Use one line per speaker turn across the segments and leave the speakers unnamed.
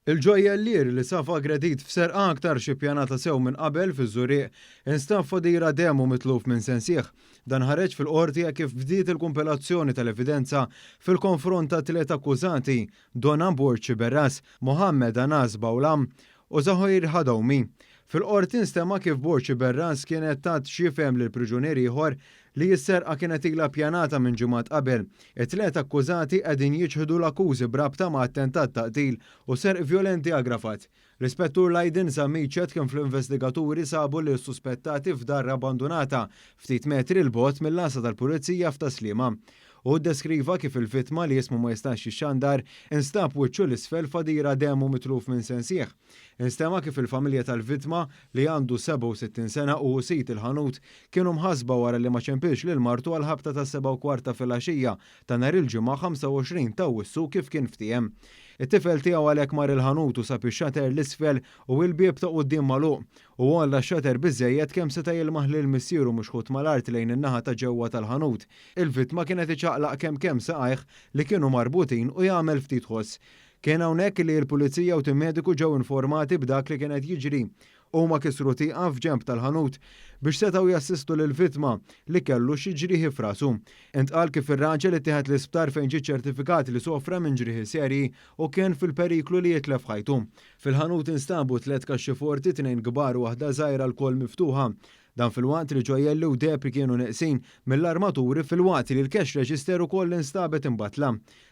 Il-ġojjellier li safa aggredit f'serqa aktarx ippjanata sew minn qabel fiż-Żurrieq instab f'għadira demm u mitluf minn sensih. Dan ħareġ fil-Qorti hekk kif bdiet il-kumpilazzjoni tal-evidenza fil-konfront ta' tliet akkużati, Donna Borg Sciberras, Mohammed Anas Bawlam u Zahoir Hadoumi. Fil-Qorti nstema' kif Borg Sciberras kienet tat x'jifhem lil priġunier ieħor li s-serqa kienet ilha ppjanata minn ġimgħat qabel. It-tliet akkużati qegħdin jiċħdu l-akkużi b'rabta ma' attentat ta' qtil u serq vjolenti aggravat. L-Ispettur Lydon Zammit xehed kif l-investigaturi sabu lis-suspettati f'dar abbandunata ftit metri 'l bogħod mill-għassa tal-Pulizija f'Tas-Sliema. Hu ddeskriva kif il-vittma, li ismu ma jistax jixxandar, instab wiċċu 'l isfel f'għadira demm u mitluf minn sensih. Instema' kif il-familja tal-vittma, li għandu 67 sena u hu sid il-ħanut, kienu mħassba wara li ma ċempilx lil martu għall-ħabta tas-sebgħa u kwart ta' filgħaxija ta' nhar il-Ġimgħa 25 t'Awwissu kif kien ftiehem. It-tifel tiegħu għalhekk mar il-ħanut u sab ix-shutter 'l isfel u il-bieb ta' quddiem magħluq. Hu għolla x-shutter biżżejjed kemm seta' jilmaħ lil missieru mixħut mal-art lejn in-naħa ta' ġewwa tal-ħanut. Il-vittma kien qed iċaqlaq kemm kemm saqajh li kienu marbutin u jagħmel ftit ħoss. Kien hawnhekk li l-Pulizija u tim mediku ġew informati b'dak li kien qed jiġri. Huma kisru tieqa f'ġenb tal-ħanut biex setgħu jassistu lill-vittma li kellu xi ġrieħi f'rasu. Intqal kif ir-raġel ittieħed l-isptar fejn ġie ċċertifikat li sofra minn ġrieħi serji u kien fil-periklu li jitlef ħajtu. Fil-ħanut instabu tliet kaxxiforti, tnejn kbar u waħda żgħira lkoll miftuħa. Dan filwaqt li ġojjelli u deheb kienu neqsin mill-armaturi filwaqt li l-cash register ukoll instabet imbattla.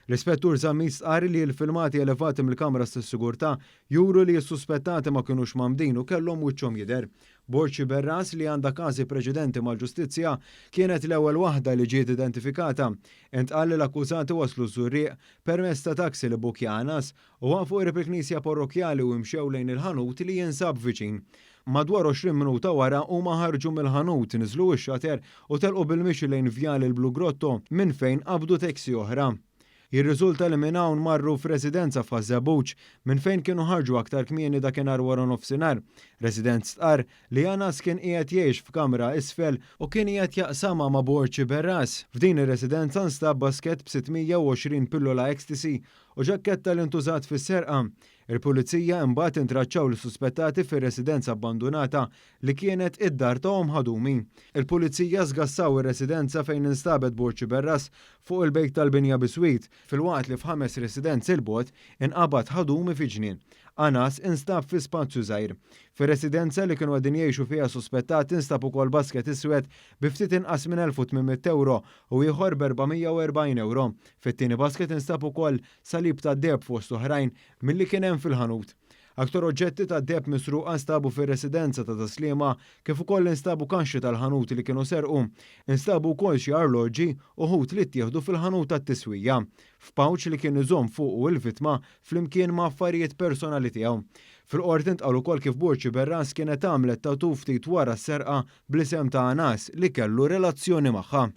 L-Ispettur Zammit stqarr li l-filmati elevati mill-kameras tas-sigurtà juru li s-suspettati ma kinux mgħammdin u kellhom wiċċhom jidher. Borg Sciberras, li għandha każi preċedenti mal-ġustizzja, kienet l-ewwel waħda li ġiet identifikata. Intqal li l-akkużati waslu ż-Żurrieq permezz ta' taxi li bbukkja Anas u waqfu qrib il-knisja parrokkjali u imxew lejn il-ħanut li jinsab viċin. Madwar 20 minuta wara huma ħarġu mill-ħanut, niżlu x-shutter u telqu bil-mixi lejn Vjal il-Blue Grotto minn fejn qabdu taxi oħra. Jirriżulta li minn hawn marru f'residenza f'Ħaż-Żebbuġ minn fejn kienu ħarġu aktar kmieni dakinhar waranofsinhar. Resident stqarr li Anas kien qiegħed jgħix f'kamra isfel u kien qiegħed jaqsamha ma' Borg Sciberras. F'din ir-residenza nstab baskett b'620 pillola ecstasy u ġakketta li ntużat fis-serqa. Il-Pulizija imbagħad intraċċaw lis-suspettati fir-residenza abbandunata li kienet id-dar ta' omm Ħadumi. Il-Pulizija sgassaw ir-residenza fejn instabet Borg Sciberras fuq il-bejt tal-binja biswit, filwaqt li f'ħames residenzi 'l bogħod inqabad Ħadumi fi ġnien. Anas instab fi spazju żgħir. Fir-residenza li kienu qegħdin jgħixu fiha suspettati nstab ukoll basket iswed bi ftit inqas minn 1,800 ewro u ieħor b'440 ewro. Fit-tieni basket instab ukoll salib tad-deheb fost oħrajn milli kien hemm fil-ħanut. Aktar oġġetti tad-deheb misruqa nstabu fir-residenza ta' Tas-Sliema kif ukoll instabu kaxxi tal-ħanut li kienu serqu. Instabu wkoll xi arloġġi u ħut li ttieħdu fil-ħanut tat-tiswija, f'pawċ li kien iżomm fuqu il-vittma flimkien ma' affarijiet personali tiegħu. Fil-Qorti ntqal ukoll kif Borg Sciberras kienet għamlet tattoo ftit wara s-serqa bl-isem ta' Anas li kellu relazzjoni magħha.